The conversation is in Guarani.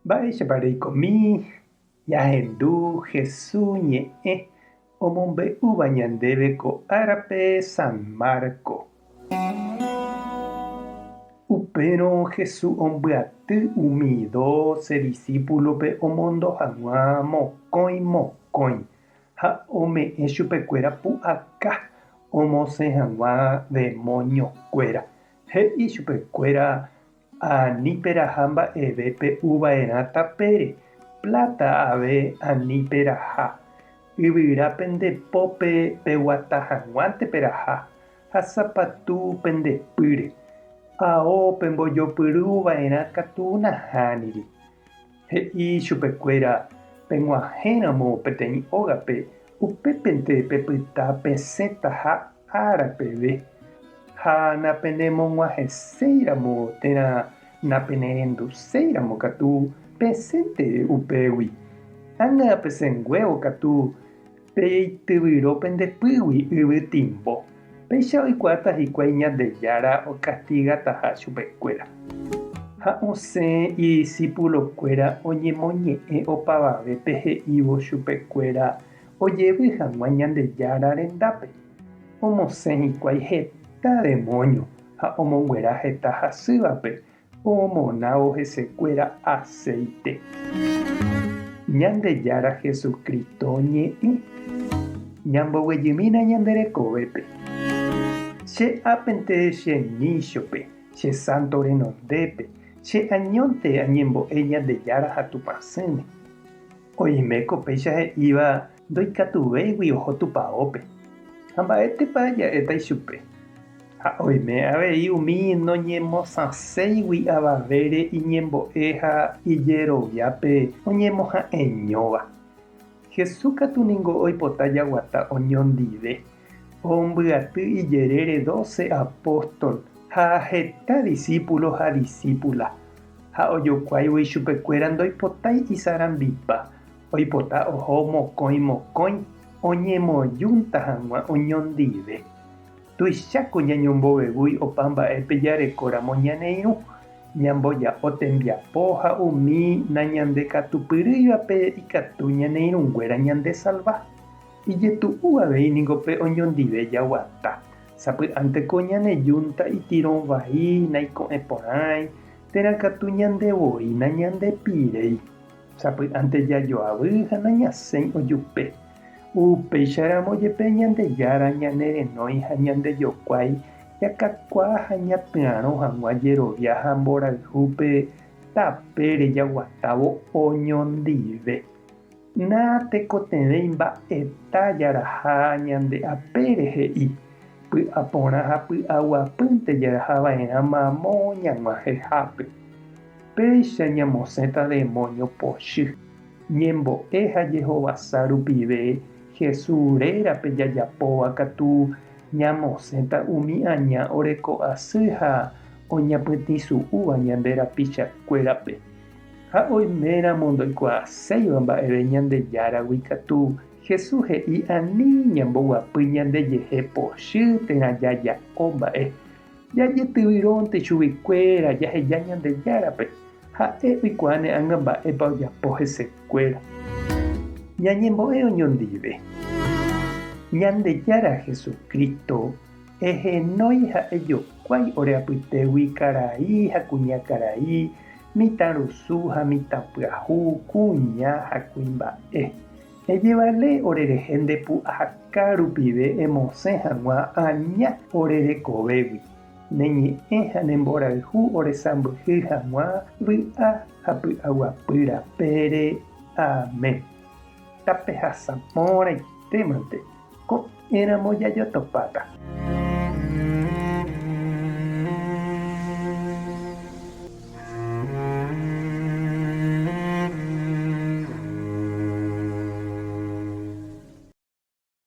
Mba'éichapa reikomi ñahendu Hesu ñe'ẽ omombe'úva ñandéve ko árape San Marco. Upérõ Hesu ombyaty umi dóse disípulope omondo hag̃ua mokõi mokõi ha ome'ẽ chupekuéra pu'aka omosẽ hag̃ua demóñokuéra. He'i chupekuéra ani peraha mba'eve pe'u va'erã tapére, pláta ave ani peraha, yvyra pende pópe peguata hag̃uánte peraha, ha sapatu pende pýre. Ao pembojopyru va'erã katu nahániri. He'i chupekuéra, Peg̃uahẽramo peteĩ ógape, upépente pepyta pesẽtaha ára peve, ha napenemog̃uahẽséiramo térã napenerenduséiramo katu pesẽnte upégui. Ág̃a pesẽnguévo katu peityvyro pende pýgui yvy timbo, péicha oikuaáta hikuái Ñandejára okastigataha chupekuéra. Ha osẽ idisipulokuéra oñemoñe'ẽ opavavépe he'ívo chupekuéra ojevy hag̃ua Ñandejára rendápe. Omosẽ hikuái heta demóño ha omonguera heta hasývape omonávo hesekuéra aséite. Ñandejára Jesucristo ñe'ẽ. Ñamboguejymína ñande rekovépe. Che ápente che níchope, che sánto renondépe, che añónte añembo'e Ñandejára ha Tupãsỹme. Oiméko péicha he'íva ndoikatuvéigui oho tupaópe. Ha mba'étepa ja'éta ichupe? Ha oime avei umi noñemosãséigui avavére iñembo'e ha ijeroviápe oñemoha'eñóva. Jesús katu ningo oipota jaguata oñondive, ombyaty ijerére dóse apóstol ha heta disípulo ha disípula, ha ojokuáivo ichupekuéra ndoipotái isarambipa, oipota oho mokõi mokõi oñemojúnta hag̃ua oñondive. Tuicháko ñañombovevúi opa mba'épe jarekóramo ñane irũ, ñamboja'o tembiapo ha umi nañandekatupyrýivape ikatu ñane irũnguéra ñandesalva. Ijetu'u avei ningo pe oñondive jaguata. Sapy'ánteko ñane júnta itirõ vai naiko'ẽ porãi, térã katu ñande voi nañandepiréi. Sapy'ánte jajoavy ha nañasẽi ojupe. Upéicharamo jepe Ñandejára ñanerenói ha ñandejokuái jakakuaa ha ñatyarõ hag̃ua jerovia ha mborayhúpe tapére jaguatávo oñondive. Natekotevẽi mba'eta jaraha ñande apére he'i, py'aporã ha py'aguapýnte jaraha va'erã mamo ñag̃uahẽhápe. Péicha ñamosẽta demóño pochy. Ñembo'e ha jehovasa rupive Jesús rérape jajapóva katu ñamosẽta umi aña oreko asy ha oñapytĩsu'úva ñande rapichakuérape. Ha oiméramo ndoikuaaséiva mba'eve Ñandejáragui katu, Jesús he'i ani ñamboguapy ñandejehe pochy térã jaja'o mba'e. Jajetyvyrónte chuguikuéra jaheja Ñandejárape, ha'e oikuaáne ág̃a mba'épa ojapo hesekuéra. Ñañembo'e oñondive. Ñandejára Jesucristo ehenói ha ejokuái ore apytégui karai ha kuñakarai, mitãrusu ha mitãpyahu, kuña ha kuimba'e. Ejevale orerehe nde pu'aka rupive emosẽ hag̃ua aña ore rekovégui, ne ñe'ẽ ha ne mborayhu oresãmbyhy hag̃ua vy'a ha py'aguapy rapére. Amén. Tapehasa porãitémante, ko'ẽramo jajotopáta.